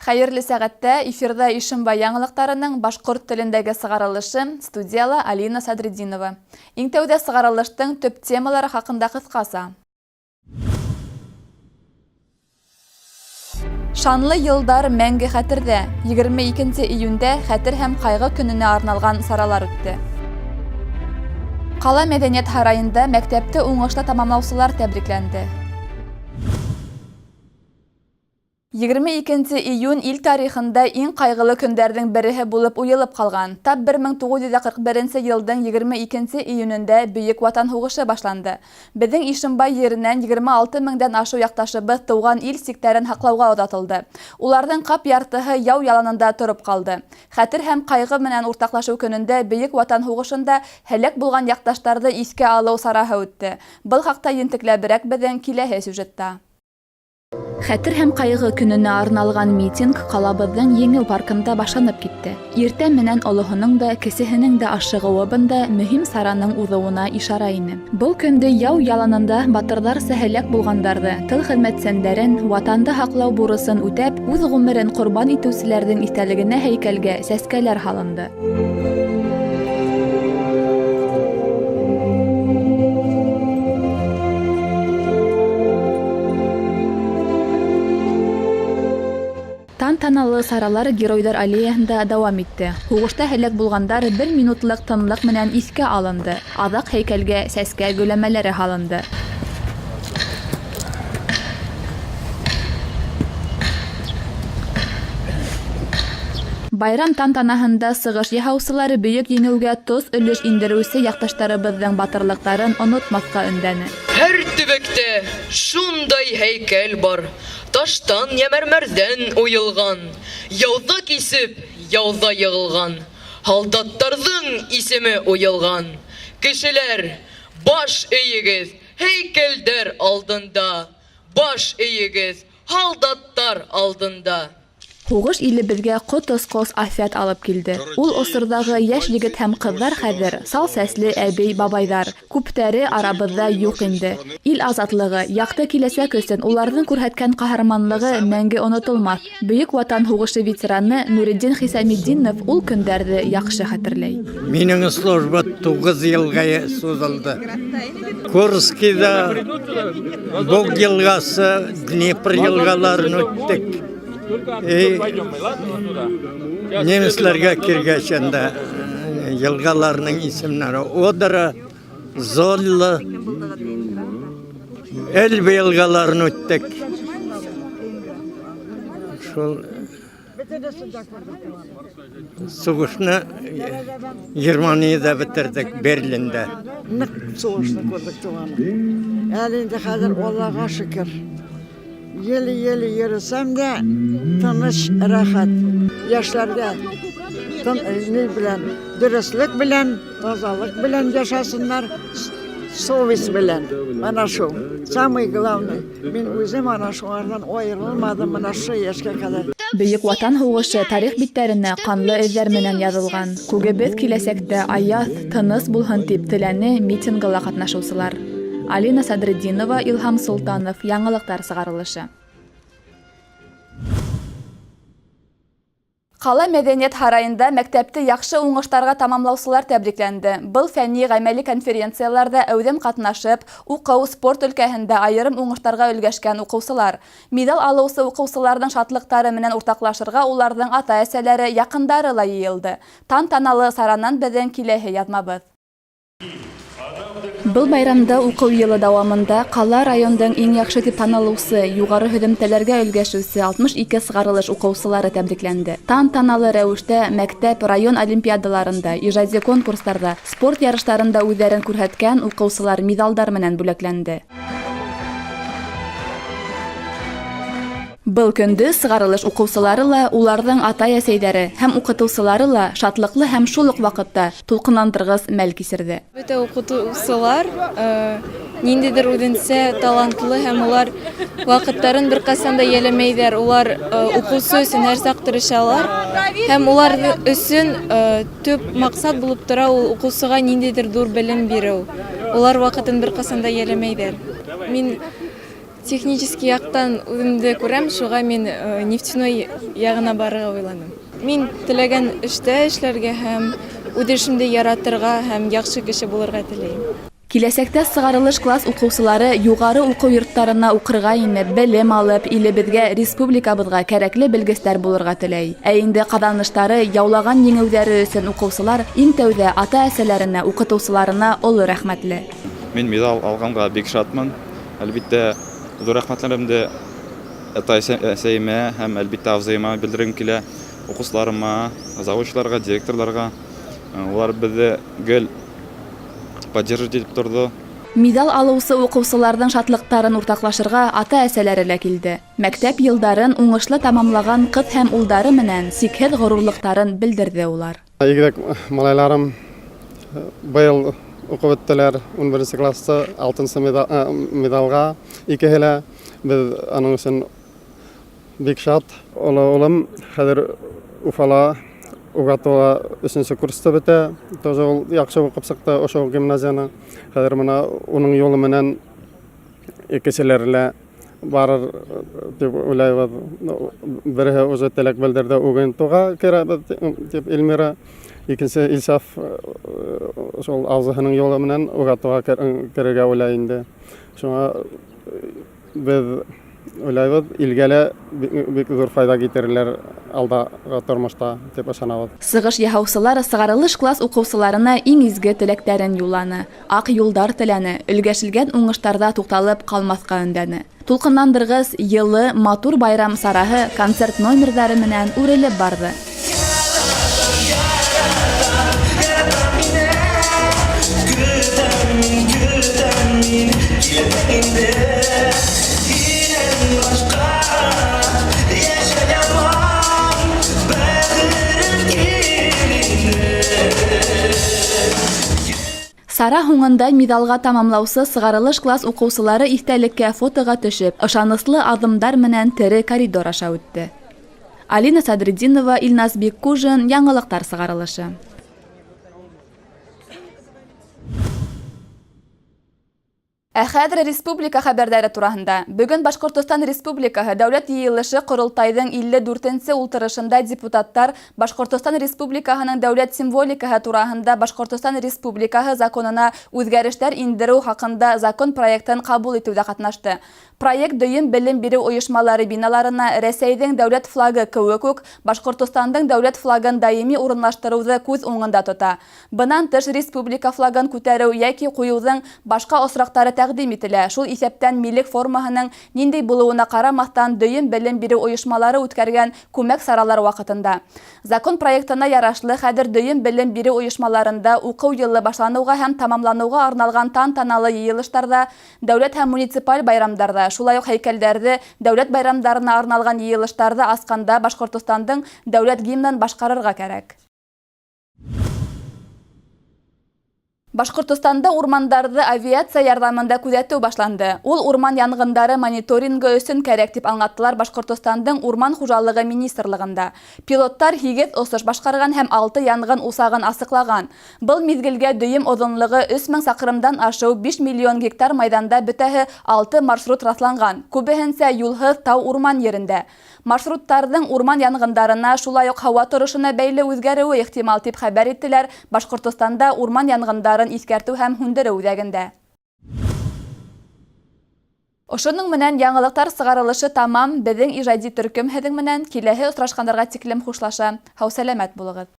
Хәйерле сәғәттә, эфирҙа Ишембай яңылыҡтарының башҡорт телендәге сығарылышы, студияла Алина Садретдинова. Иң тәүҙә сығарылыштың төп темалары хаҡында ҡыҫҡаса. Шанлы йылдар мәңге хәтерҙә. 22 июндә Хәтер һәм ҡайғы көнөнә арналған саралар үтте. Ҡала мәҙәниәт һарайында мәктәпте уңышлы тамамлаусылар тәбрикләнде. 22 нче июнь ил тарихында иң ҡайғылы көндәрҙең береһе булып уйылып ҡалған. Тап 1941 нче йылдың 22 нче июнендә Бөйөк Ватан һуғышы башланды. Беҙҙең Ишембай еренән 26 меңдән ашыу яҡташыбыҙ тыуған ил сиктәрен һаҡлауға оҙатылды. Уларҙың ҡап яртыһы яу яланында тороп ҡалды. Хәтер һәм ҡайғы менән уртаҡлашыу көнөндә Бөйөк Ватан һуғышында һәләк булған яҡташтарҙы иҫкә алыу сараһы үтте. Был хаҡта ентекләберәк беҙҙең киләһе сюжетта. Хәтер һәм ҡайғы көнөнә арналған митинг ҡалабыҙҙың Еңеү паркында башланып китте. Иртә менән олоһоноң да, кесеһенең дә ашығыуы бында мөһим сараның уҙыуына ишара ине. Был көндө яу яланында батырҙарса һәләк булғандарҙы, тыл хеҙмәтсәндәрен, Ватанды һаҡлау бурысын үтәп, үҙ ғүмерен ҡорбан итеүселәрҙең иҫтәлегенә һәйкәлгә сәскәләр һалынды. Тантаналы саралар Геройҙар аллеяһында дауам итте. Һуғышта һәләк булғандар бер минутлыҡ тынлыҡ менән иҫкә алынды, аҙаҡ һәйкәлгә сәскә гөлләмәләре һалынды. Байрам тантанаһында сығыш яһаусылар Бөйөк Еңеүгә тос өлөш индереүсе яҡташтарыбыҙҙың батырлыҡтарын онотмаҫҡа өндәне. Һәр төбәктә шундай һәйкәл бар, Таштан йә мәрмәрҙән уйылған, Яуҙы кисеп, яуҙа йығылған Һалдаттарҙың исеме уйылған. Кешеләр, баш эйегеҙ һәйкәлдәр алдында, Баш эйегеҙ һалдаттар алдында. Һуғыш илебеҙгә ҡот осҡос афәт алып килде. Ул осорҙағы йәш егет һәм ҡыҙҙар хәҙер сал сәсле әбей-бабайҙар. Күптәре арабыҙҙа юҡ инде. Ил азатлығы, яҡты киләсәк өсөн уларҙың күрһәткән ҡаһарманлығы мәңге онотолмаҫ. Бөйөк Ватан һуғышы ветераны Нуретдин Хисаметдинов ул көндәрҙе яҡшы хәтерләй. Минең служба 9 йылға сузылды. Курскида Буг йылғасы, Днепр йылғаларын үттек. И немецләргә кергәч анда йылғаларның исемнәре Одра, Золла, Эльба йылғаларын үттек. Шул Сугышны Германиядә бетердек, Берлинда. Нык сугышны күрдек, туганым. Әле инде хәзер Аллага шөкер. Еле-еле йөресәм дә, тыныч, рәхәт. Яшьләргә тын, ни белән, дөреслек белән, тазалык белән яшәсеннәр, совесть белән. Менә шул. Самый главный. Мин үзем ана шуңардан аерылмадым менә шы яшькә кадәр. Бөек Ватан һугышы тарих биттәренә канлы эзләр менән язылган. Күгебез киләсәктә аяз, тыныс булһын дип теләне митингыла катнашучылар. Алина Садретдинова, Илһам Солтанов, Яңалыктар сыгарылышы. Ҡала мәҙәниәт һарайында мәктәпте яҡшы уңыштарға тамамлаусылар тәбрикләнде. Был фәнни-ғәмәли конференцияларҙа әүҙем ҡатнашып, уҡыу, спорт өлкәһендә айырым уңыштарға өлгәшкән уҡыусылар. Миҙал алыусы уҡыусыларҙың шатлыҡтары менән уртаҡлашырға уларҙың ата-әсәләре, яҡындары ла йыйылды. Тантаналы саранан беҙҙең киләһе яҙмабыҙ. Был байрамда уҡыу йылы дауамында ҡала райондың иң яҡшы тип танылыусы, юғары һөҙөмтәләргә өлгәшеүсе 62 сығарылыш уҡыусылары тәбрикләнде. Тантаналы рәүештә мәктәп, район олимпиадаларында, ижади конкурстарҙа, спорт ярыштарында үҙҙәрен күрһәткән уҡыусылар миҙалдар менән бүләкләнде. Был көндө сығарылыш уҡыусылары ла, уларҙың атай-әсәйҙәре һәм уҡытыусылары ла шатлыҡлы һәм шул уҡ ваҡытта тулҡынландырғыс мәл кисерҙе. Бөтә уҡытыусылар ниндәйҙер үҙенсә талантлы һәм улар ваҡыттарын бер ҡасан да йәлләмәйҙәр. Улар уҡыусы өсөн һәр саҡ тырышалар һәм улар өсөн төп маҡсат булып тора ул уҡыусыға ниндәйҙер ҙур белем биреү. Улар ваҡытын бер ҡасан да йәлләмәйҙәр. Мин Технический яҡтан үҙемде күрәм, шуға мин нефтяной яғына барырға уйланым. Мин теләгән эштә эшләргә һәм үҙ эшемде яратырға һәм яҡшы кеше булырға теләйем. Киләсәктә сығарылыш класс уҡыусылары юғары уҡыу йорттарына уҡырға инеп, белем алып, илебеҙгә, республикабыҙға кәрәкле белгестәр булырға теләй. Ә инде ҡаҙаныштары, яулаған еңеүҙәре өсөн уҡыусылар иң тәүҙә ата-әсәләренә, уҡытыусыларына оло рәхмәтле. Мин миҙал алғанға бик шатмын. Әлбиттә, ҙур рәхмәтләремде атай-әсәйемә һәм, әлбиттә, абзыйыма белдергем килә, уҡыусыларыма, завучларға, директорларға. Улар беҙҙе гел поддерживать итеп торҙо. Миҙал алыусы уҡыусыларҙың шатлыҡтарын уртаҡлашырға ата-әсәләре лә килде. Мәктәп йылдарын уңышлы тамамлаған ҡыҙ һәм улдары менән сикһеҙ ғорурлыҡтарын белдерҙе улар. Игеҙәк малайларым быйыл уҡып бөттөләр 11 класты 6 медалға, икеһе лә. Беҙ аның өсөн бик шат. Оло улым хәҙер Уфала УГАТУла 3 курста бөтә. Тоже ул яҡшы уҡып сыҡты ошо гимназияны. Хәҙер бына уның юлы менән икенселәре лә барыр тип уйлайбыҙ. Береһе уже теләк белдерҙе УГНТУға керәбеҙ тип Эльмира. Икенсе Илсаф шул абзыһының юлы менән УГАТУға керергә уйлай инде. Шуңа беҙ уйлайбыҙ, илгә лә бик ҙур файҙа китерерләр алдағы тормошта тип ышанабыҙ. Сығыш яһаусылар сығарылыш класс уҡыусыларына иң изге теләктәрен юлланы, аҡ юлдар теләне, өлгәшелгән уңыштарҙа туҡталып ҡалмаҫҡа өндәне. Тулҡынландырғыс, йылы, матур байрам сараһы концерт номерҙары менән үрелеп барҙы. Сара һуңында миҙалға тамамлаусы сығарылыш класс уҡыусылары иҫтәлеккә фотоға төшөп, ышаныслы аҙымдар менән тере коридор аша үтте. Алина Садретдинова, Илназ Биккужин, яңылыҡтар сығарылышы. Ә хәҙер республика хәбәрҙәре тураһында. Бөгөн Башҡортостан Республикаһы Дәүләт Йыйылышы Ҡоролтайҙың 54-нсе ултырышында депутаттар Башҡортостан Республикаһының дәүләт символикаһы тураһында Башҡортостан Республикаһы законына үҙгәрештәр индереү хаҡында закон проектын ҡабул итеүҙә ҡатнашты. Проект дөйөм белем биреү ойошмалары биналарына Рәсәйҙең дәүләт флагы кеүек үк Башҡортостандың дәүләт флагын даими урынлаштырыуҙы күҙ уңында тота. Бынан тыш республика флагын күтәреү йәки ҡуйыуҙың башҡа осраҡтары тәҡдим ителә. Шул иҫәптән милек формаһының ниндәй булыуына ҡарамаҫтан дөйөм белем биреү ойошмалары үткәргән күмәк саралар ваҡытында. Закон проектына ярашлы хәҙер дөйөм белем биреү ойошмаларында уҡыу йылы башланыуға һәм тамамланыуға арналған тантаналы йыйылыштарҙа, дәүләт һәм муниципаль байрамдарҙа, шулай уҡ һәйкәлдәрҙе дәүләт байрамдарына арналған йыйылыштарҙы асҡанда Башҡортостандың дәүләт гимнын башҡарырға кәрәк. Башҡортостанда урмандарҙы авиация ярҙамында күҙәтеү башланды. Ул урман янғындары мониторингы өсөн кәрәк тип аңлаттылар Башҡортостандың Урман хужалығы министрлығында. Пилоттар 8 осош башҡарған һәм 6 янғын усағын асыҡлаған. Был миҙгелгә дөйөм оҙонлоғо 3000 саҡрымдан ашыу 5 миллион гектар майҙанда бөтәһе 6 маршрут раҫланған. Күбеһенсә юлһыҙ тау урман ерендә. Маршруттарҙың урман янғындарына, шулай уҡ һауа торошона бәйле үҙгәреүе ихтимал тип хәбәр иттеләр Башҡортостанда урман янғындарын иҫкәртеү һәм һүндереү үҙәгендә. Ошоноң менән яңылыҡтар сығарылышы тамам. Беҙҙең ижади төркөм һеҙҙең менән киләһе осрашҡандарға тиклем хушлаша. Һау-сәләмәт булығыҙ.